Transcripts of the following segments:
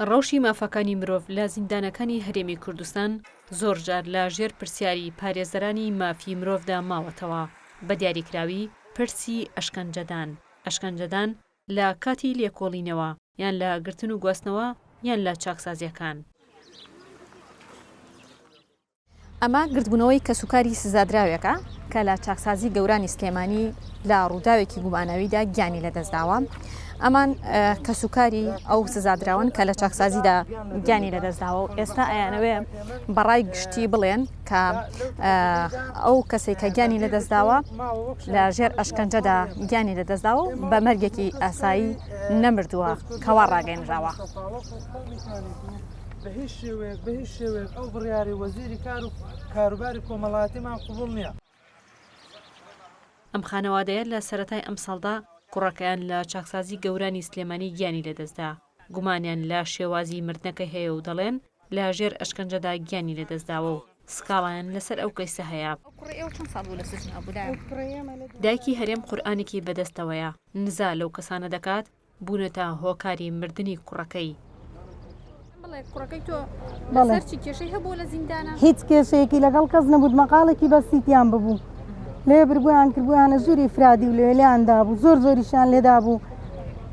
ڕەوشی مافەکانی مرۆڤ لە زیندانەکانی هەرێمی کوردستان زۆرجار لە ژێر پرسیاری پارێزەرانی مافی مرۆڤدا ماوەتەوە، بە دیاریکراوی پرسی ئەشکەنجەدان، ئەشکەنجەدان لە کاتی لێکۆڵینەوە یان لە گرتن و گواستنەوە یان لە چاکسازییەکان. ئەمە گردبوونەوەی کەسوکاری سزادراوێکە کە لە چاکسازی گەورانی سلێمانی لە ڕووداوێکی گوماناویدا گیانی لەدەستداوە. ئەمان کەسوکاری ئەو سزادراون کە لە چاکسازیدا گیانی لەدەستداوە و ئێستا ئەیانەوێ بەڕای گشتی بڵێن کە ئەو کەسێک کە گیانی لەدەستداوە لە ژێر ئەشکەنجەدا گیانی لەدەستداوە و بە مەرگێکی ئاسایی نەمردووە کەوا ڕاگەنراوە. بە هیچ شێوەیەک بە هیچ شێوەیەک ئەو بڕیارەی وەزیری کار و کاروباری کۆمەڵایەتیمان قبوڵ نییە. ئەم خانەوادەیە لە سەرەتای ئەمساڵدا کوڕەکەیان لە چاکسازی گەورانی سلێمانی گیانی لەدەستدا، گومانیان لە شێوازی مردنەکەی هەیە و دەڵێن لە ژێر ئەشکەنجەدا گیانی لەدەستداوە و سکاڵایان لەسەر ئەو کەیسە هەیە. دایکی هەرێم قورئانێکی بەدەستەوەیە، نزا لەو کەسانە دەکات بوونەتە هۆکاری مردنی کوڕەکەی. بڵێ کوڕەکەی تۆ لەسەر چی کێشەی هەبوو لە زیندانە؟ هیچ کێشەیەکی لەگەڵ کەس نەبوو مەقاڵێکی بەسیتیان ببوو لێ بربوویان کردبوویانە ژووری ئیفرادی و لەوێ لێیان دابوو زۆر زۆریشیان لێدابوو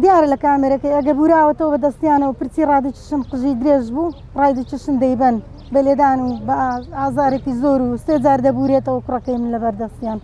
دیارە لە کامێرەکەی ئەگە بوراوەتەوە بە دەستیانەوە پرچی ڕادەکیشن قژی درێژ بوو ڕایدەکیشن دەیبەن بە لێدان و بە ئازارێکی زۆر و سێ جار دەبورێتەوە کوڕەکەی من لەبەر دەستیان.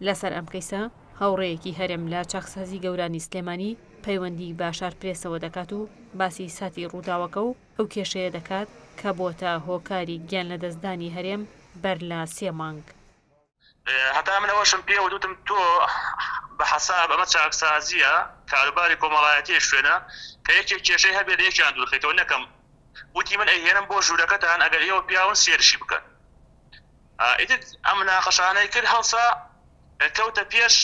لەسەر ئەم کەیسە هاوڕێیەکی هەرێم لە چاکسازی گەورانی سلێمانی پەیوەندی بە شارپرێسەوە دەکات و باسی ساتی ڕووداوەکە و ئەو کێشەیە دەکات کە بۆتە هۆکاری گیانلەدەستدانی هەرێم بەر لە سێ مانگ. هەتا من ئەوەشم پێ وت وتم تۆ بە حەساب ئەمە چاکسازییە کاروباری کۆمەڵایەتیە شوێنە کە یەکێک کێشەی هەبێ لە یەکیان دوورخەیتەوە نەکەم وتی من ئەیهێنم بۆ ژوورەکەتان ئەگەر ئێوە پیاون سێرشی بکەن ئیتر ئەم مناقەشانەی کرد هەڵسا کەوتە پێش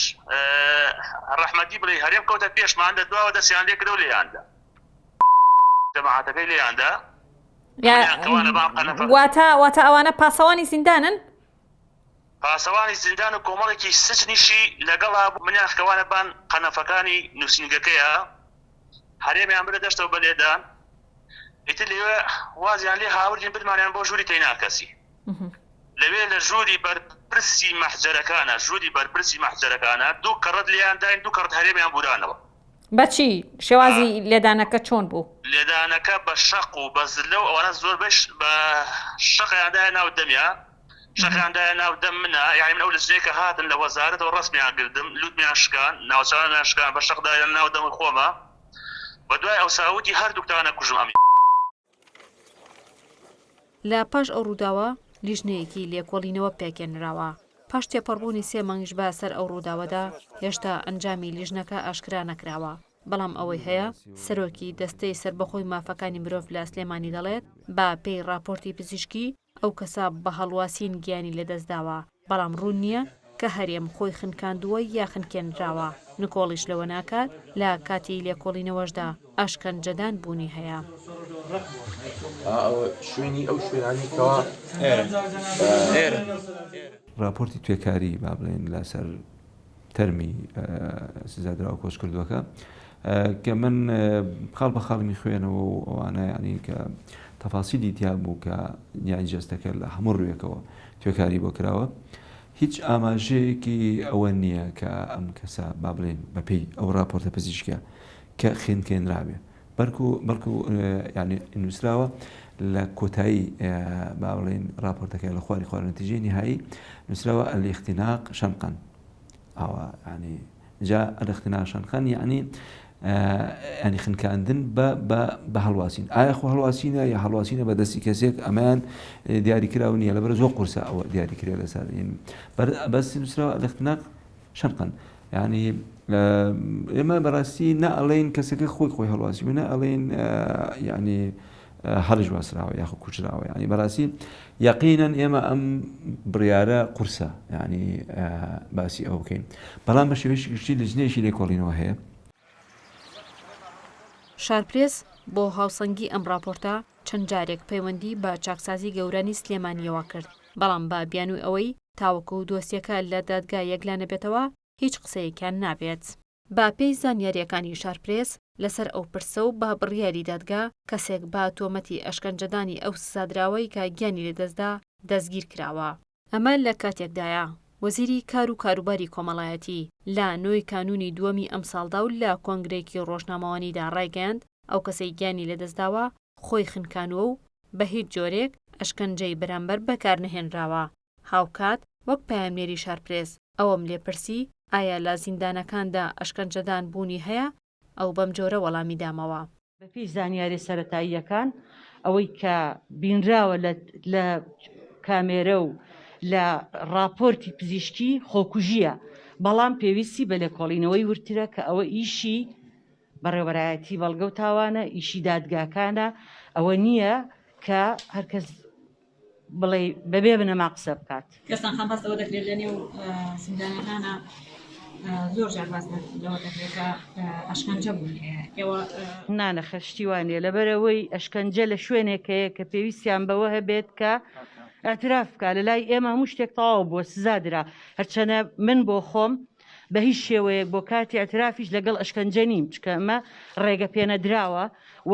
ڕەحمەتی بڵێ هەرێم کەوتە پێشمان لە دواوە دەستیان لێ کردەوە لێیاندا جەماعەتەکەی لێیاندا واتە واتە ئەوانە پاسەوانی زیندانن پاسەوانی زیندان و کۆمەڵێکی سجنیشی لەگەڵا منیان خەوانە بان قەنەفەکانی نووسینگەکەیە هەرێمیان برە دەشتەوە بە لێدان ئیتر لەوێ وازیان لێ هاوردین برمانیان بۆ ژووری تەیناکەسی لەوێ لە ژووری بەرپرسی مەحجەرەکانە ژووری بەرپرسی مەحجەرەکانە دوو کەڕەت لێیان داین دوو کەڕەت هەرێمیان بورانەوە. بەچی؟ شێوازی لێدانەکە چۆن بوو؟ لێدانەکە بە شەق و بە زلە و ئەوانە زۆربەش بە شەقیان دایە ناو دەمیا شەقیان دایە ناو دەم منا یانی من ئەو لجنەیە کە هاتن لە وەزارەتەوە ڕەسمیان کردم لوتمیان شکان ناوچەوانمیان شکان بە شەق دایە ناو دەمی خۆما و دوای ئەوسا وتی هەردووکتان ئەکوژم ئەم لە پاش ئەو ڕووداوە لیژنەیەکی لێکۆڵینەوە پێکهێنراوە. پاش تێپەڕبوونی سێ مانگیش بە سەر ئەو ڕووداوەدا، هێشتا ئەنجامی لیژنەکە ئاشکرا نەکراوە. بەڵام ئەوەی هەیە، سەرۆکی دەستەی سەربەخۆی مافەکانی مرۆڤ لە سلێمانی دەڵێت، بە پێی ڕاپۆرتی پزیشکی، ئەو کەسە بە هەڵواسین گیانی لەدەستداوە، بەڵام ڕوون نییە کە هەرێم خۆی خنکاندووە یا خنکێنراوە، نکۆڵیش لەوە ناکات لە کاتی لێکۆڵینەوەشدا ئەشکەنجەدان بوونی هەیە. ڕاپۆرتی توێکاری با بڵێین لەسەر تەرمی سزادراوە کۆچکردووەکە کە من خاڵ بە خاڵمی خوێنەوە و ئەوانە یعنی کە تەفاسیلی تیا بوو کە یانی جەستەکە لە هەموو ڕوویەکەوە توێکاری بۆ کراوە هیچ ئاماژەیەکی ئەوە نییە کە ئەم کەسە با بڵێن بەپێی ئەو راپۆرتە پزیشکە کە خنکێنرابێ بەرکو بەڵکو یعنی نووسراوە لە کۆتایی با بڵێن راپۆرتەکە لە خواری خوار نەتیجەی نهایی نووسراوە الاختناق شنقا ئاوا یعنی جا الاختناق شنقا یعنی ینی خنکاندن بە بە هەڵواسین ئایا خۆ هەڵواسینە یا هەڵواسینە بە دەستی کەسێک ئەمەیان دیاریکراو نییە لەبەر زۆر قورسە ئەوە دیاریکرێ لەسەر بەس نووسراوە الاختناق شەنقەن یعنی ئێمە بەڕاستی نە ئەڵێن کەسەکە خۆی خۆی هەڵواسی و نە ئەڵێن یعنی هەڵیش واسراوە یاخۆ کوژراوە یعنی بەڕاستی یەقینەن ئێمە ئەم بڕیارە قورسە یعنی باسی ئەوە بکەین بەڵام بە شێوەیەکی گشتی لجنەیەکی لێکۆڵینەوە هەیە. شارپرێس بۆ هاوسەنگی ئەم ڕاپۆرتە چەند جارێک پەیوەندی بە چاکسازی گەورانی سلێمانییەوە کرد، بەڵام بە بیانووی ئەوەی تاوەکو دۆسیەکە لە دادگا یەکلا نەبێتەوە هیچ قسەیەکیان نابێت. بە پێی زانیارییەکانی شارپرێس، لەسەر ئەو پرسە و بە بڕیاری دادگا، کەسێک بە تۆمەتی ئەشکەنجەدانی ئەو سزادراوەی کە گیانی لەدەستدا، دەستگیرکراوە. ئەمە لە کاتێکدایە، وەزیری کار و کاروباری کۆمەڵایەتی، لە نۆی کانوونی دووەمی ئەمساڵدا و لە کۆنگرەیەکی ڕۆژنامەوانیدا ڕایگەیاند، ئەو کەسەی گیانی لەدەستداوە خۆی خنکانووە و بە هیچ جۆرێک ئەشکەنجەی بەرامبەر بەکارنەهێنراوە. هاوکات وەک پەیامنێری شارپرێس ئەوەم لێ پرسی ئایا لە زیندانەکاندا ئەشکەنجەدان بوونی هەیە؟ ئەو بەم جۆرە وەڵامی دامەوە. بەپێی زانیاریە سەرەتاییەکان ئەوەی کە بینراوە لە کامێرە و لە ڕاپۆرتی پزیشکی خۆکوژییە، بەڵام پێویستی بە لێکۆڵینەوەی وردترە کە ئەوە ئیشی بەڕێوەبەرایەتی بەڵگە و تاوانە، ئیشی دادگاکانە، ئەوە نییە کە هەرکەس بڵێ بەبێ بنەما قسە بکات. کەسان خان باس لەوە دەکرێت لە نێو زیندانەکانە زۆر جار باس لەوە دەکرێت کە ئەشکەنجە بوونی هەیە ئێوە نا نەخێر شتی وا نییە لەبەرئەوەی ئەشکەنجە لە شوێنێک هەیە کە پێویستیان بەوە هەبێت کە اعتراف بکا لە لای ئێمە هەموو شتێک تەواو بووە سزا درا هەرچەنە من بۆ خۆم بە هیچ شێوەیەک بۆ کاتی اعترافیش لەگەڵ ئەشکەنجە نیم چکە ئەمە ڕێگە پێنەدراوە و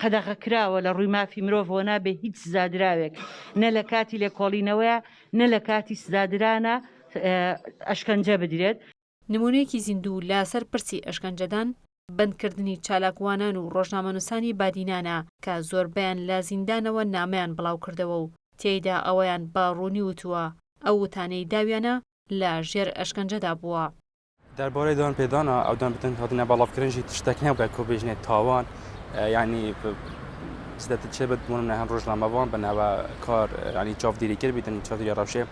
قەدەغەکراوە لە ڕووی مافی مرۆڤەوە نابێ هیچ سزادراوێک نە لە کاتی لێکۆڵینەوەیە نە لە کاتی سزادرانە ئەشکەنجە بدرێت. نمونەیەکی زیندوو لە سەر پرسی ئەشکەنجەدان، بەندکردنی چالاکوانان و ڕۆژنامەنووسانی بادینانە کە زۆربەیان لە زیندانەوە نامەیان بڵاوکردەوە و تێیدا ئەوەیان بە ڕوونی وتووە ئەو وتانەی داویانە لە ژێر ئەشکەنجەدا بووە. دەربارەی دانپێدانا ئەو دانپێدان هاتنە بەڵاوکردن ژی تشتێک نەبووە کو بێژنێ تاوان یعنی زدەتر چێ بێت بۆ نمونە هەن ڕۆژنامەوان بن ئەوە کار یعنی چاودێری کرد بیتن چاودێری ڕەوشێ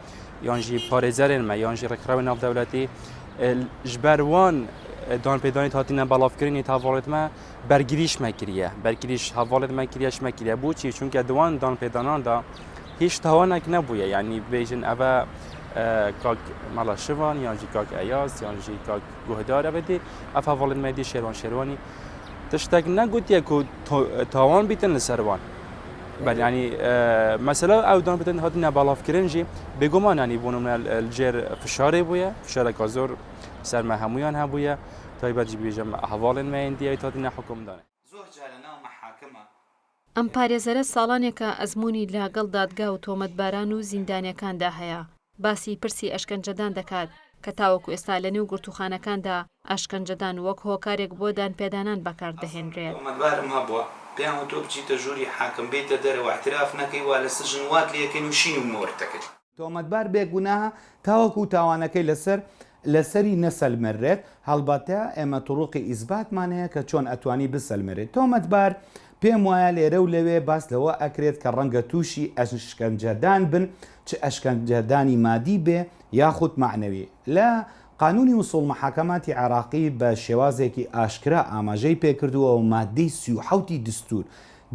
یان ژی پارێزەرێن مە یان ژی ڕێکخراوی ناودەولەتی ji ber wan دانپێدانی هاتینە بەڵاوکردنی تاڤڵێت مە بەرگریش مە کریە بەرگریش هەڤاڵێت مە کریەش مە کریە بۆچی چونکە دوان دانپێداناندا هیچ تاوانێک نەبووە یعنی بێژن ئەوە کاک مەلا شڤان یان ژی کاک ئەیاز یان ژی کاک گوهدار ئەوە دی ئەف هەڤاڵێت مە دی شێروان شێروانی تشتێک نەگوتیە کو تاوان بیتن لەسەر وان بەل ینی مەسەلا ئەو دان بتن هاتنە بەڵافکردن ژی بێگومان ینی بۆ نمونە لەژێر فشارێ بووە فشارەکە زۆر سەرمە هەمویان هەبووە تایبەت ژی بێژم هەواڵێن مەیەن دیای تاتینە حکومدانێ. زۆر جار لە ناو مەحاکمە. ئەم پارێزەرە ساڵانێکە ئەزموونی لە گەڵ دادگا و تۆمەتباران و زیندانیەکاندا هەیە، باسی پرسی ئەشکەنجەدان دەکات کە تاوەکو ئێستا لە نێو گرتووخانەکاندا ئەشکەنجەدان وەک هۆکارێک بۆ دانپێدانان بەکاردەهێنرێت. تۆمەتبارم هەبووە پێیان وتووە بچیتە ژووری حاکم بێیتە دەرەوە ئیعتراف نەکەی وا لە سجن وات لێکەین و شین و مۆرت دەکەین. تۆمەتبار بێ گوناهە تاوەکو تاوانەکەی لەسەر لەسەری نەسەلمێنرێت، هەڵبەتە ئێمە طروقی ئیسباتمان هەیە کە چۆن ئەتوانی بسەلمێنرێت. تۆمەتبار پێم وایە لێرە و لەوێ باس لەوە ئەکرێت کە ڕەنگە تووشی ئەشکەنجەدان بن چ ئەشکەنجەدانی مادی بێ یاخود مەعنەوی. لە قانونی اصول محاکماتی عێراقی بە شێوازێکی ئاشکرا ئاماژەی پێکردووە و مادەی 37 ی دستور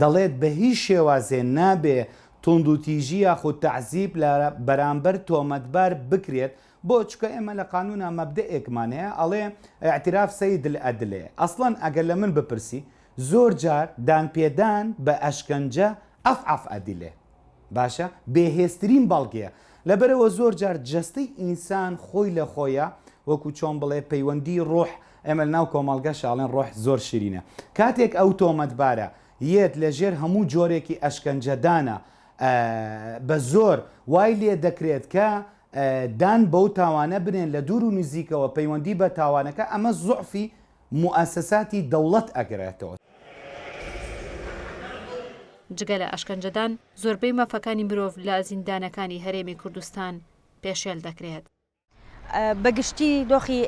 دەڵێت بە هیچ شێوازێ نابێ توندوتیژی یاخود تەعزیب لە بەرامبەر تۆمەتبار بکرێت، بۆ؟ چونکە ئێمە لە قانونا مەبدەئێکمان هەیە ئەڵێ، اعتراف سید الادلە، ئەسڵەن ئەگەر لە من بپرسی زۆر جار دانپێدان بە ئەشکەنجە اضعف ادلە باشە بێهێزترین بەڵگەیە لەبەرئەوە زۆر جار جەستەی ئینسان خۆی لە خۆیا وەکو چۆن بڵێ پەیوەندی ڕۆح ئێمە لەناو کۆمەڵگەش ئەڵێن ڕۆح زۆر شیرینە کاتێک ئەو تۆمەتبارە یەت لە ژێر هەموو جۆرێکی ئەشکەنجەدانە بە زۆر وای لێ دەکرێت کە دان بەو تاوانە بنێن لە دوور و نزیکەوە پەیوەندی بە تاوانەکە ئەمە زوعفی موئەسەساتی دەوڵەت ئەگرێتەوە. جگە لە ئەشکەنجەدان، زۆربەی مافەکانی مرۆڤ لە زیندانەکانی هەرێمی کوردستان پێشێل دەکرێت. بە گشتی دۆخی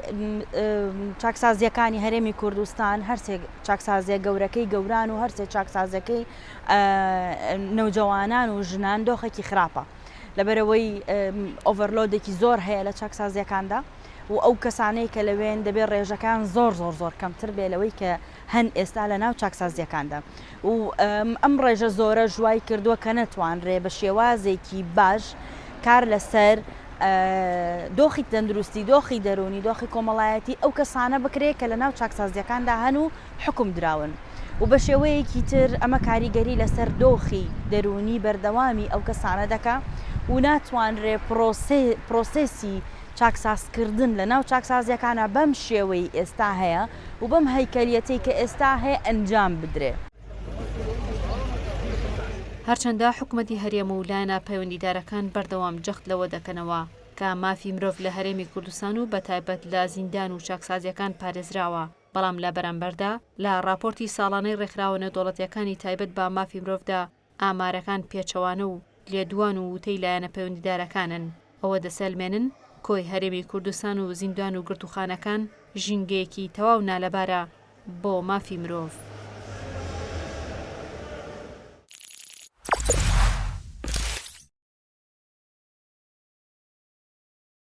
چاکسازییەکانی هەرێمی کوردستان هەرسێ چاکسازیە گەورەکەی گەوران و هەرسێ چاکسازەکەی نەوجەوانان و ژنان دۆخێکی خراپە لەبەرەوەی ئۆڤەرلۆدێکی زۆر هەیە لە چاکسازیەکاندا و ئەو کەسانەی کە لەوێن دەبێت ڕێژەکان زۆر زۆر زۆر کەمتر بێ لەوەی کە هەن ئێستا لە ناو چاکسازیەکاندا و ئەم ڕێژە زۆرەش وای کردووە کە نەتوانرێ بە شێوازێکی باش کار لەسەر دۆخی تەندروستی، دۆخی دەروونی، دۆخی کۆمەڵایەتی ئەو کەسانە بکرێت کە لەناو چاکسازییەکاندا هەن و حوکم دراون و بە شێوەیەکی تر ئەمە کاریگەری لەسەر دۆخی دەروونی بەردەوامی ئەو کەسانە دەکا و ناتوانرێ پرۆسێسی. چاکسازکردن لە ناو چاکسازیەکانا بەم شێوەی ئێستا هەیە و بەم هەیکەلیەتەی کە ئێستا هەیە ئەنجام بدرێ. هەرچەندە حکومەتی هەرێم و لایەنە پەیوەندیدارەکان بەردەوام جەخت لەوە دەکەنەوە کە مافی مرۆڤ لە هەرێمی کوردستان و بەتایبەت لە زیندان و چاکسازیەکان پارێزراوە، بەڵام لە بەرامبەردا لە ڕاپۆرتی ساڵانەی ڕێکخراوە نێودەوڵەتیەکانی تایبەت بە مافی مرۆڤدا ئامارەکان پێچەوانە و لێدوان و وتەی لایەنە پەیوەندیدارەکانن ئەوە دەسەلمێنن کۆی هەرێمی کوردستان و زیندان و گرتوخانەکان ژینگەیەکی تەواو نالەبارە بۆ مافی مرۆڤ.